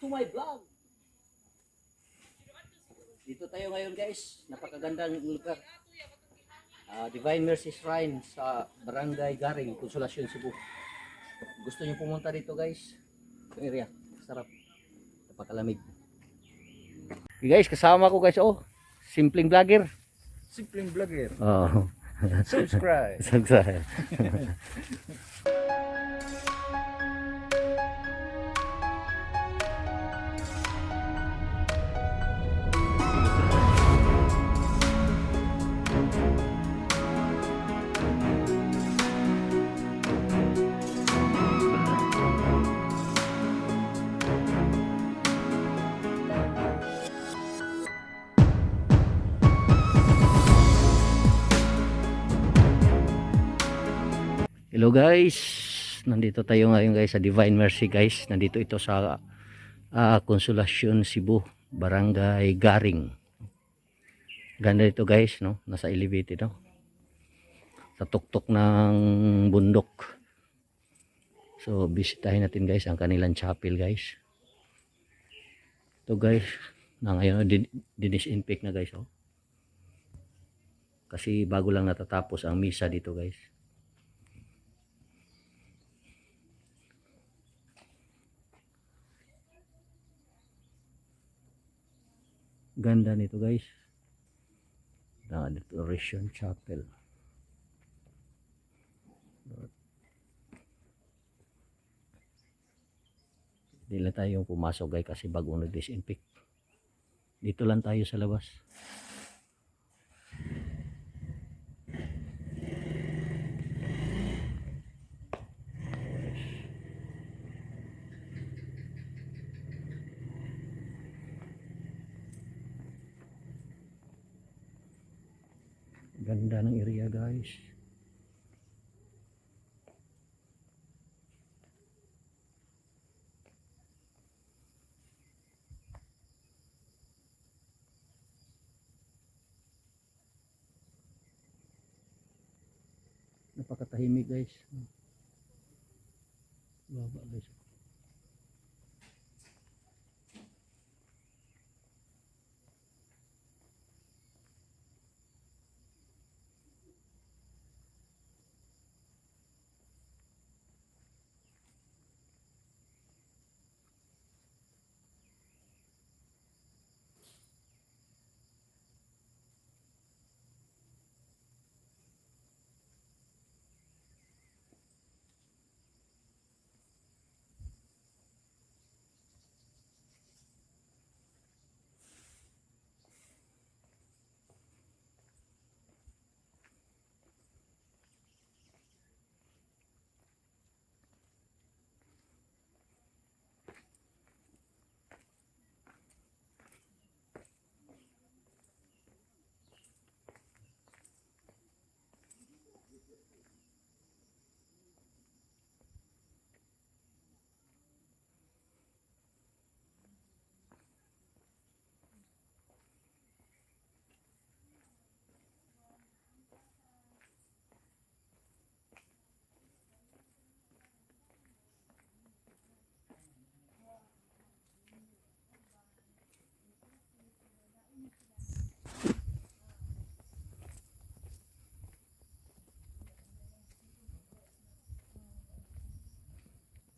my vlog. Dito tayo ngayon guys, napakagandang lugar. Divine Mercy Shrine sa Barangay Garing, Consolacion, Cebu. Gusto niyo pumunta dito guys? Yung area, sarap. Napakalamig. Okay guys, kasama ko guys, simpleng vlogger. Simpleng vlogger. Oh. Subscribe. Subscribe. Hello guys, nandito tayo ngayon guys sa Divine Mercy guys. Nandito ito sa Consolacion, Cebu, Barangay Garing. Ganda ito guys, no? Nasa elevated, no? Sa tuktok ng bundok. So bisitahin natin guys ang kanilang chapel guys. Ito guys, na ngayon dinisinfect na guys, Kasi bago lang natatapos ang misa dito guys. Ganda nito guys. Adoration Chapel. Hindi lang tayong pumasok guys kasi bago nag-disinfect. Dito lang tayo sa labas. Ganda ng area guys. Napakatahimik guys. Baba guys.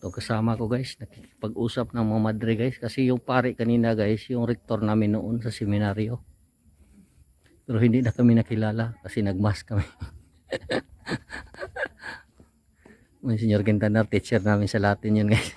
Ito kasama ko guys, nakikipag-usap ng mga madre guys. Kasi yung pare kanina guys, yung rector namin noon sa seminaryo. Pero hindi na kami nakilala kasi nagmask kami. May Senyor Quintanar, teacher namin sa Latin yun guys.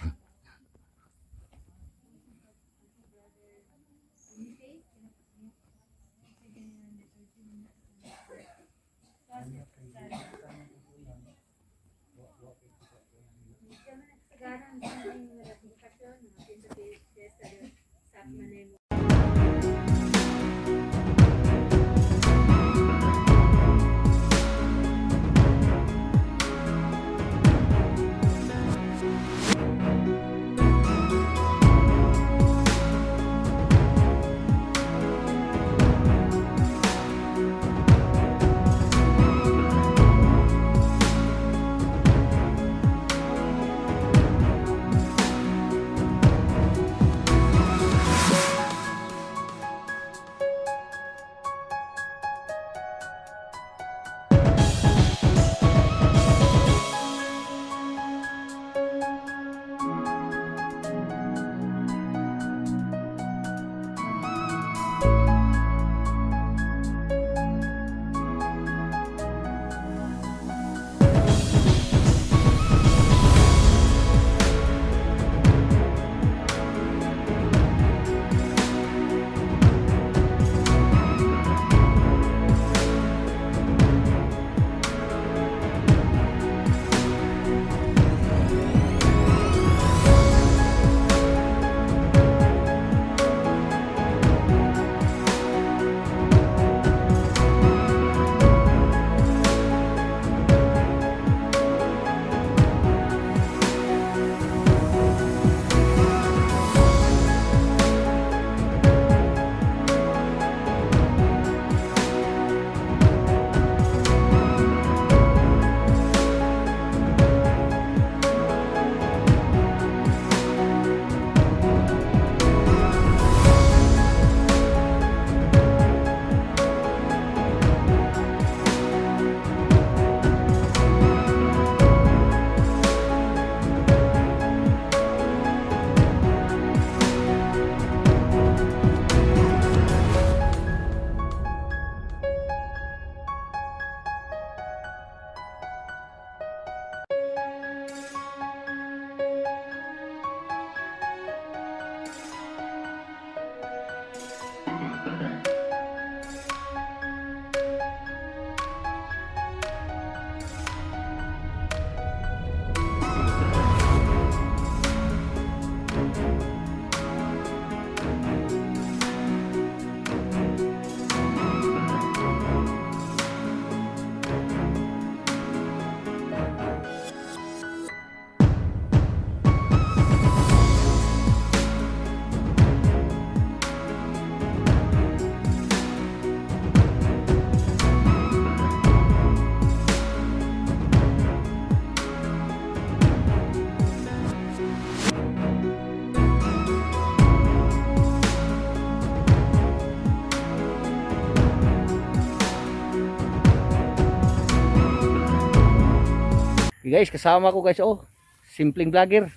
Guys, kasama ko guys. Oh, simpleng vlogger.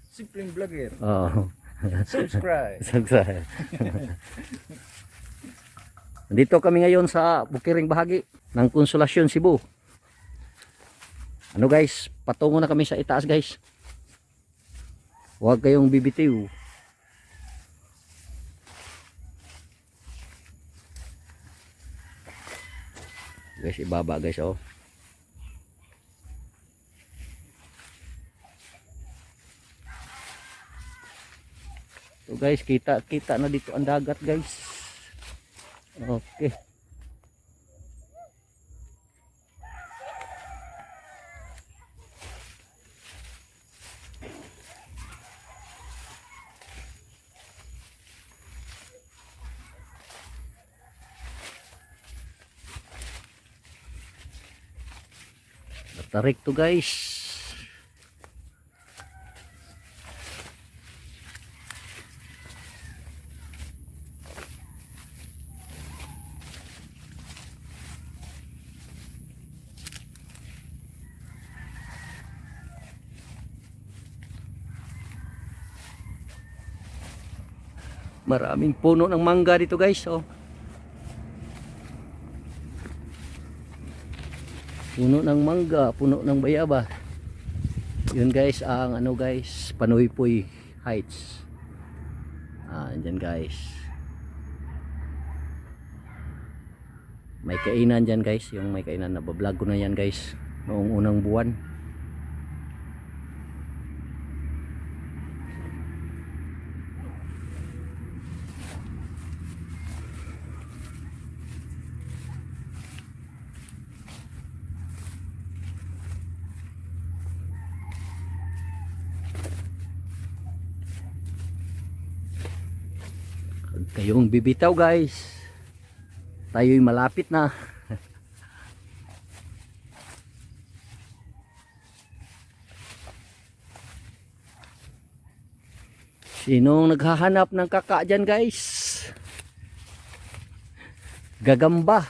Simpleng vlogger. Oh. Subscribe. Subscribe. Nandito kami ngayon sa bukiring bahagi ng Konsolasyon, Cebu. Ano guys, patungo na kami sa itaas guys. Huwag kayong bibitiw. Guys, ibaba guys oh. So guys, kita na dito ang dagat guys. Okay. Tarik to guys. Maraming puno ng mangga dito guys oh. Puno ng mangga, puno ng bayaba. Yun guys ang ano guys, Panuypoy Heights. Andyan guys. May kainan dyan guys, yung may kainan na bablog ko na yan guys noong unang buwan. Huwag kayong bibitaw guys. Tayo'y malapit na. Sinong naghahanap ng kaka dyan guys? Gagamba.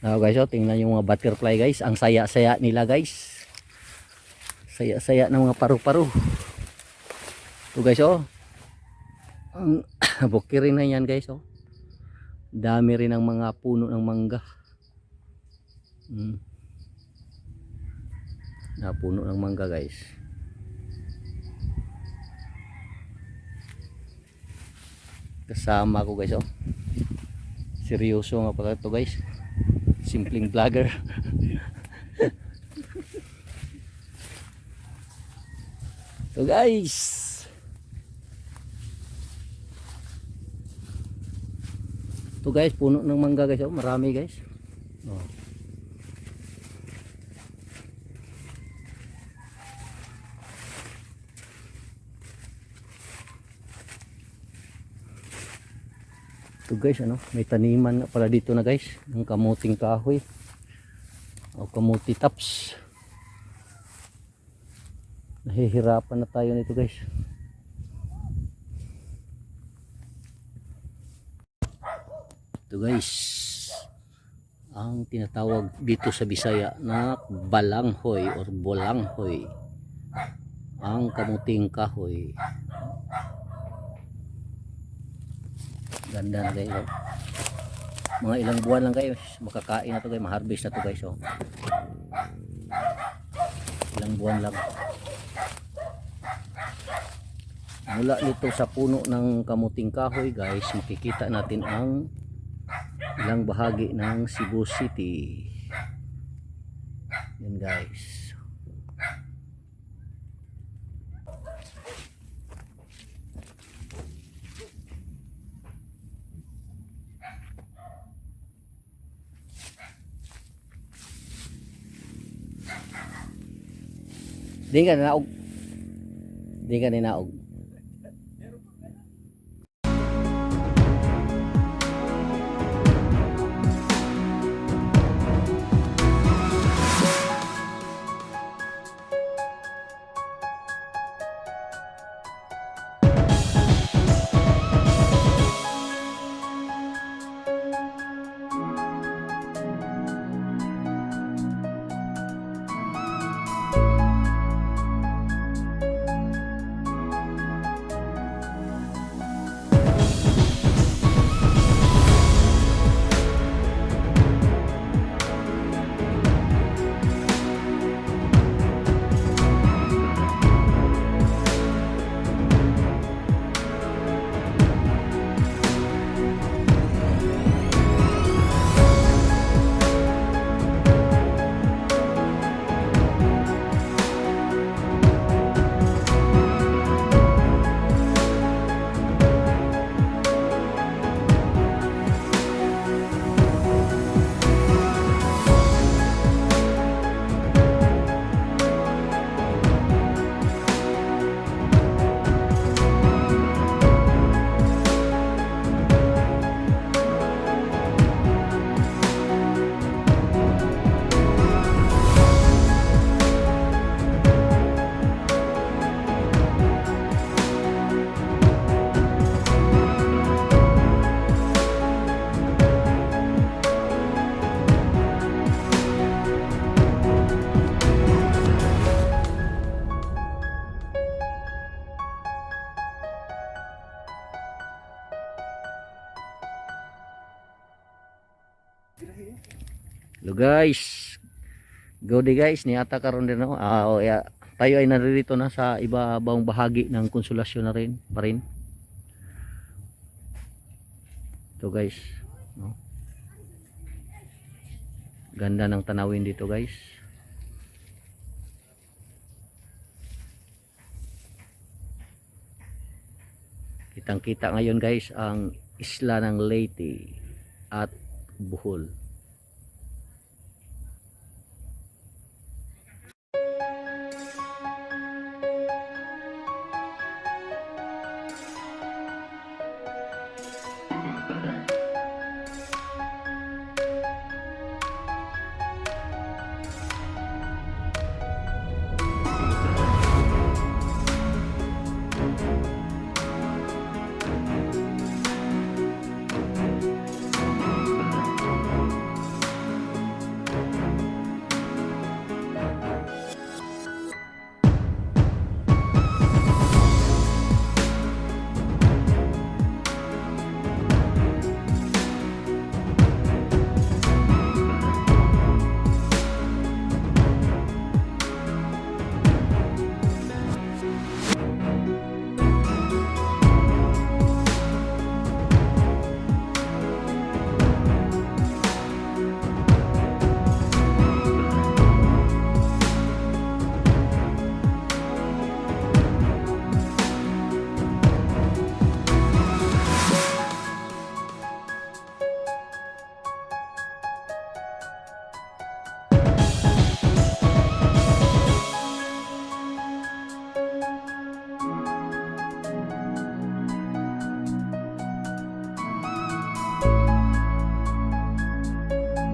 Guys oh, tingnan yung mga butterfly guys. Ang saya-saya nila guys. Saya-saya ng mga paru-paru. So guys oh, ang bukirin na yan guys oh. Dami rin ang mga puno ng mangga. Na puno ng mangga guys. Kasama ko guys oh. Seryoso nga pala ito guys. Simpleng vlogger. So guys, ito guys, puno ng mangga guys, oh, marami guys. Oh. Ito guys, ano, may taniman na pala dito na guys, ng kamuting kahoy. O kamuti tops. Nahihirapan na tayo nito guys. Ito guys, ang tinatawag dito sa Bisaya na balanghoy or bolanghoy, ang kamuting kahoy. Ganda na guys oh. Mga ilang buwan lang guys makakain na to guys, ma-harvest na to guys oh. Ilang buwan lang. Mula dito sa puno ng kamuting kahoy guys, makikita natin ang ilang bahagi ng Cebu City. Yan guys. Di ka na naog. Di ka na naog. Hello guys. Go di guys, niata karon din ako. Tayo ay naririto na sa ibabang bahagi ng Konsolasyon na rin, pa rin. Ito guys, no? Ganda ng tanawin dito guys. Kitang-kita ngayon guys ang isla ng Leyte at Bohol.